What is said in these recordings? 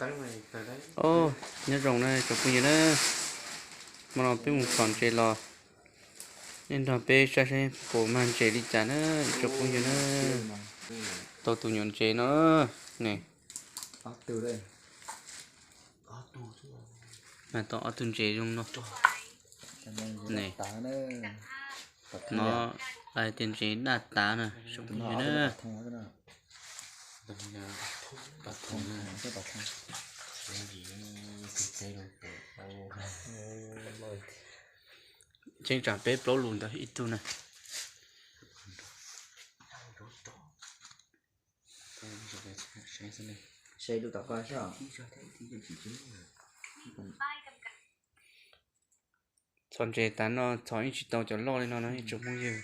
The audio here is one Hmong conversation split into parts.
Os, nyob zoo na tsoom phooj ywg na, hmo no peb mus txhom ntses los, nej nrog peb saib saib puas mag ntses li cas na ib tsoom phooj ywg na. Tau tus nyuam ntses no ne, mag tau ob tug ntses zoo no ne. No, hais tias ntses daj tav na tsoom phooj ywg na. Tseeb tsam peb plaub lus ntawd ib tug na. Txhom ntses tav no txhom yeej tsis tau cov loj li no no ib tsoom phooj ywg.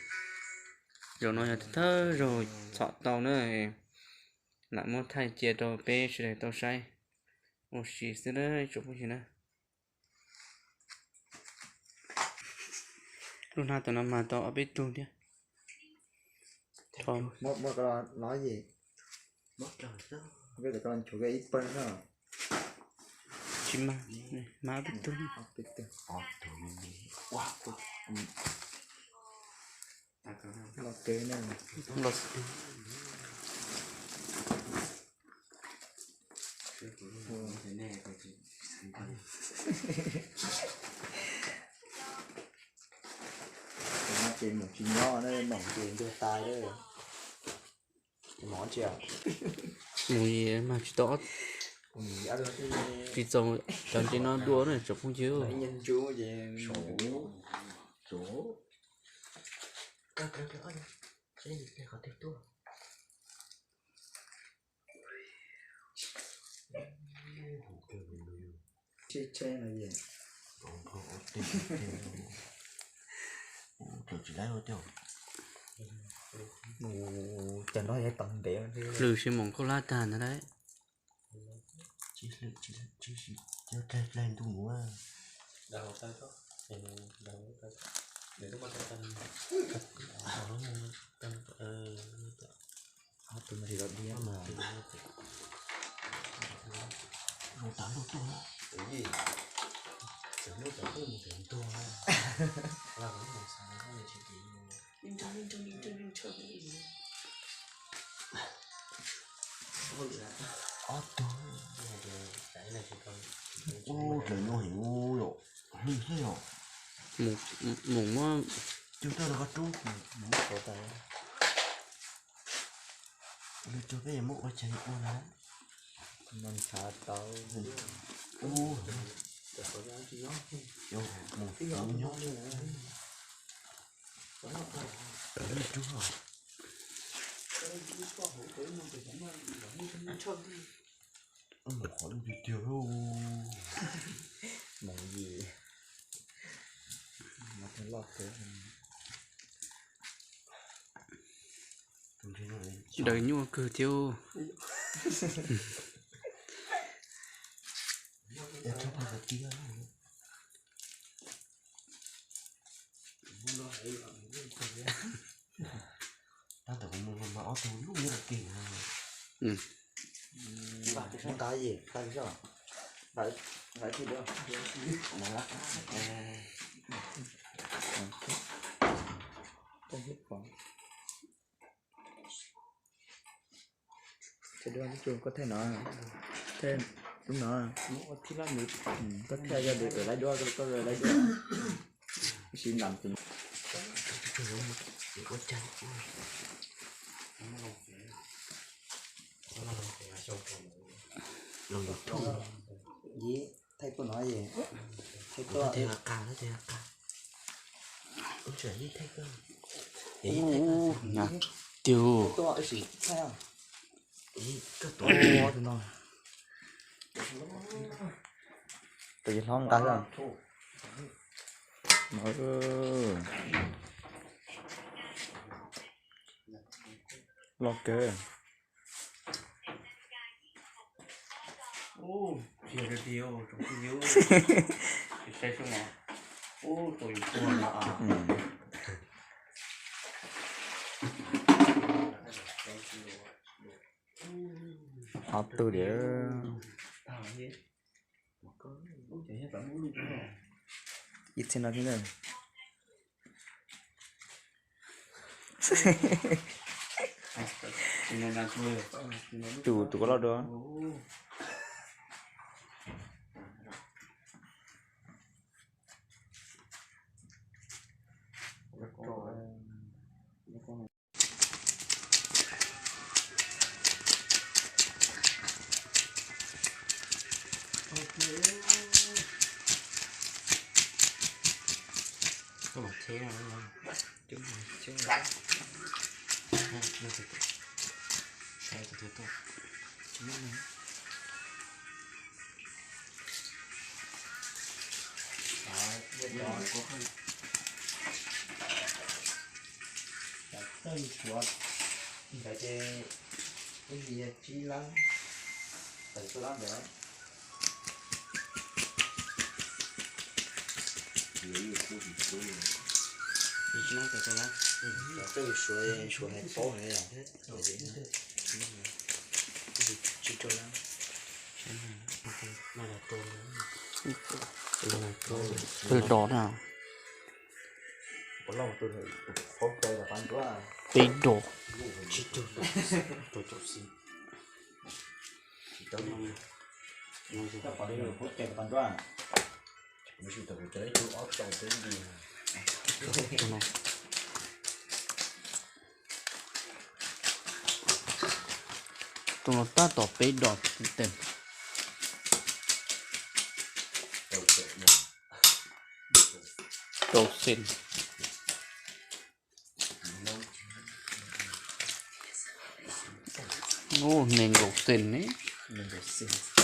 Zaum no yog thawj zaug txhom tau na, lam muab thaij cia rau peb sawv daws tau saib ua si xwb na ib tsoom phooj ywg na. Lub hnab tom no mag tau ob peb tug thiab. Tsis mag, mag ob peb tug. Los kev na. Ces mus tsis nyob na, moom ces ntuag tas lawm. Mov tsis, mus mag tsis tau, tsis txaus cov ntses no dua na tsoom phooj ywg. Hlwb sib moom khaub hlab tag ntag lauj. Ob tug. Ub, dlaws nyuaj heev yom. Hlwb thiab yom. Mus muab cug rau qhov rub. Lwm tus peb yuav muab ua cas ua na. Ntshav tau. Ub, mus nyob. Lwm tus. Mus qhov lub tiag tiag. Mus yim. Loj kawg. Daws nyuaj kawg thiab. Tab tom kuv mus mas ob tug lub nyob ke na. Nqa yim, nqa zoj. Koj thaij no, thaij lub no, koj thaij yog lwm tus laib duab, koj laib duab. Tab sis nam tus Yim, thaij tuaj no, thaij tuaj. Ub, na, tiag. Thaij tuaj, ib sim thaij. Tus no, tus yawg hlob nqa xwb. Loj kawg. Ub, tsis yog tiag tiag, tsoom phooj ywg. Saib sub no. Ub, tau yus tuag no. Ob tug diam. Ib txhia no thiab na. Tus, tus koj loj dua. Txawj suav ntawd ces ib yam tsib lab, tawm tuaj lab ntawd. Txawj suav, suav hais paub hais. Tsib rau lab. Peb dos na. Peb dos. Tus no tab tom peb dos tes. Rau xees. Ub, nees nkaum xees ne. Nees nkaum xees.